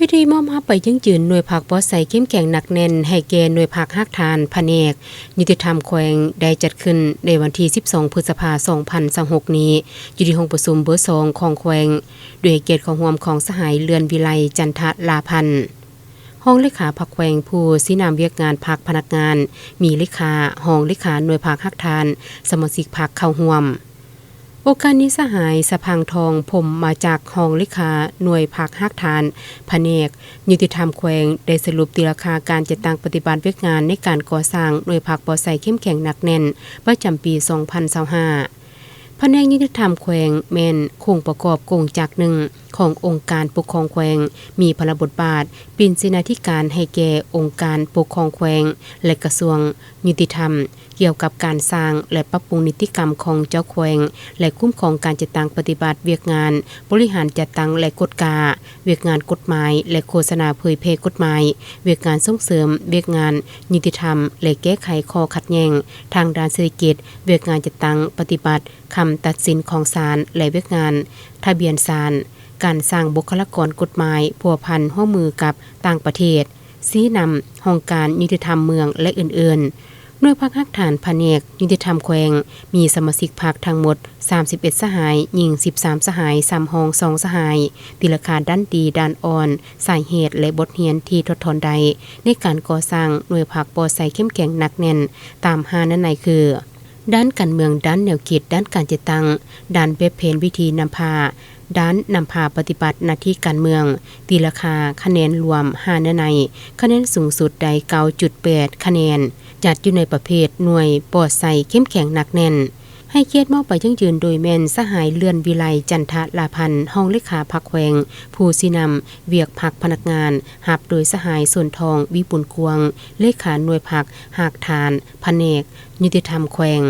ພິທີມອບຮັບໃບຢັ້ງຢືນໜ່ວຍພັກປອດໃສເຂັ້ມແຂງໜັກແໜ້ນໃຫ້ແກ່ໜ່ວຍພັກຮາກຖານພະແນກຍຸຕິທຳແຂວງ ໄດ້ຈັດຂຶ້ນໃນວັນທີສິບສອງ ພຶດສະພາ ສອງພັນຊາວຫົກນີ້ ຢູ່ທີ່ຫ້ອງປະຊຸມເບີສອງຂອງແຂວງ ໂດຍໃຫ້ກຽດເຂົ້າຮ່ວມຂອງສະຫາຍ ເລື່ອນວິໄລ ຈັນທະລາພັນ ຮອງເລຂາພັກແຂວງ ຜູ້ຊີ້ນຳວຽກງານພັກພະນັກງານ, ມີເລຂາ, ຮອງເລຂາໜ່ວຍພັກຮາກຖານ, ສະມາຊິກພັກເຂົ້າຮ່ວມ. ໂອກາດນີ້ ສະຫາຍ ສະພັງທອງ ພົມມາຈັກ ຮອງເລຂາໜ່ວຍພັກຮາກຖານພະແນກຍຸຕິທຳແຂວງ ໄດ້ສະຫຼຸບຕີລາຄາການຈັດຕັ້ງປະຕິບັດວຽກງານໃນການກໍ່ສ້າງໜ່ວຍພັກປອດໃສເຂັ້ມແຂງໜັກແໜ້ນ ປະຈຳປີສອງພັນຊາວຫ້າ. ພະແນກຍຸຕິທຳແຂວງແມ່ນໂຄງປະກອບກົງຈັກໜຶ່ງຂອງອົງການປົກຄອງແຂວງ, ມີພາລະບົດບາດເປັນເສນາທິການໃຫ້ແກ່ອົງການປົກຄອງແຂວງ ແລະ ກະຊວງຍຸຕິທຳ ກ່ຽວກັບການສ້າງ ແລະ ປັບປຸງນິຕິກຳຂອງເຈົ້າແຂວງ ແລະ ຄຸ້ມຄອງການຈັດຕັ້ງປະຕິບັດວຽກງານບໍລິຫານຈັດຕັ້ງ ແລະ ກວດກາວຽກງານກົດໝາຍ ແລະ ໂຄສະນາເຜີຍແຜ່ກົດໝາຍ, ວຽກງານສົ່ງເສີມວຽກງານຍຸຕິທຳ ແລະ ແກ້ໄຂຂໍ້ຂັດແຍ່ງທາງດ້ານເສດຖະກິດ, ວຽກງານຈັດຕັ້ງປະຕິບັດຄຳຕັດສິນຂອງສານ ແລະ ວຽກງານທະບຽນສານ, ການສ້າງບຸກຄະລາກອນກົດໝາຍພົວພັນຮ່ວມມືກັບຕ່າງປະເທດ, ຊີ້ນຳຫ້ອງການຍຸຕິທຳເມືອງ ແລະ ອື່ນໆ. ໜ່ວຍພັກຮາກຖານພະແນກຍຸຕິທຳແຂວງ ມີສະມາຊິກພັກທັງໝົດສາມສິບເອັດສະຫາຍ, ຍິງສິບສາມສະຫາຍ, ສຳຮອງສອງສະຫາຍ, ຕີລາຄາດ້ານດີ, ດ້ານອ່ອນ, ສາຍເຫດ ແລະ ບົດຮຽນທີ່ຖອດຖອນໄດ້ ໃນການກໍ່ສ້າງໜ່ວຍພັກປອດໃສເຂັ້ມແຂງໜັກແໜ້ນ ຕາມຫ້າເນື້ອໃນຄື: ດ້ານການເມືອງ, ດ້ານແນວຄິດ, ດ້ານການຈັດຕັ້ງ, ດ້ານແບບແຜນວິທີນຳພາ, ດ້ານນຳພາປະຕິບັດໜ້າທີ່ການເມືອງ. ຕີລາຄາຄະແນນລວມຫ້າເນື້ອໃນ, ຄະແນນສູງສຸດໄດ້ເກົ້າຈຸດແປດຄະແນນ, ຈັດຢູ່ໃນປະເພດໜ່ວຍປອດໃສເຂັ້ມແຂງໜັກແໜ້ນ. ໃຫ້ກຽດມອບໃບຢັ້ງຢືນໂດຍແມ່ນສະຫາຍ ເລື່ອນວິໄລ ຈັນທະລາພັນ ຮອງເລຂາພັກແຂວງ, ຜູ້ຊີ້ນຳວຽກພັກພະນັກງານ, ຮັບໂດຍສະຫາຍ ສົນທອງ ວິບຸນກວາງ ເລຂາໜ່ວຍພັກຮາກຖານພະແນກ ຍຸຕິທຳແຂວງ.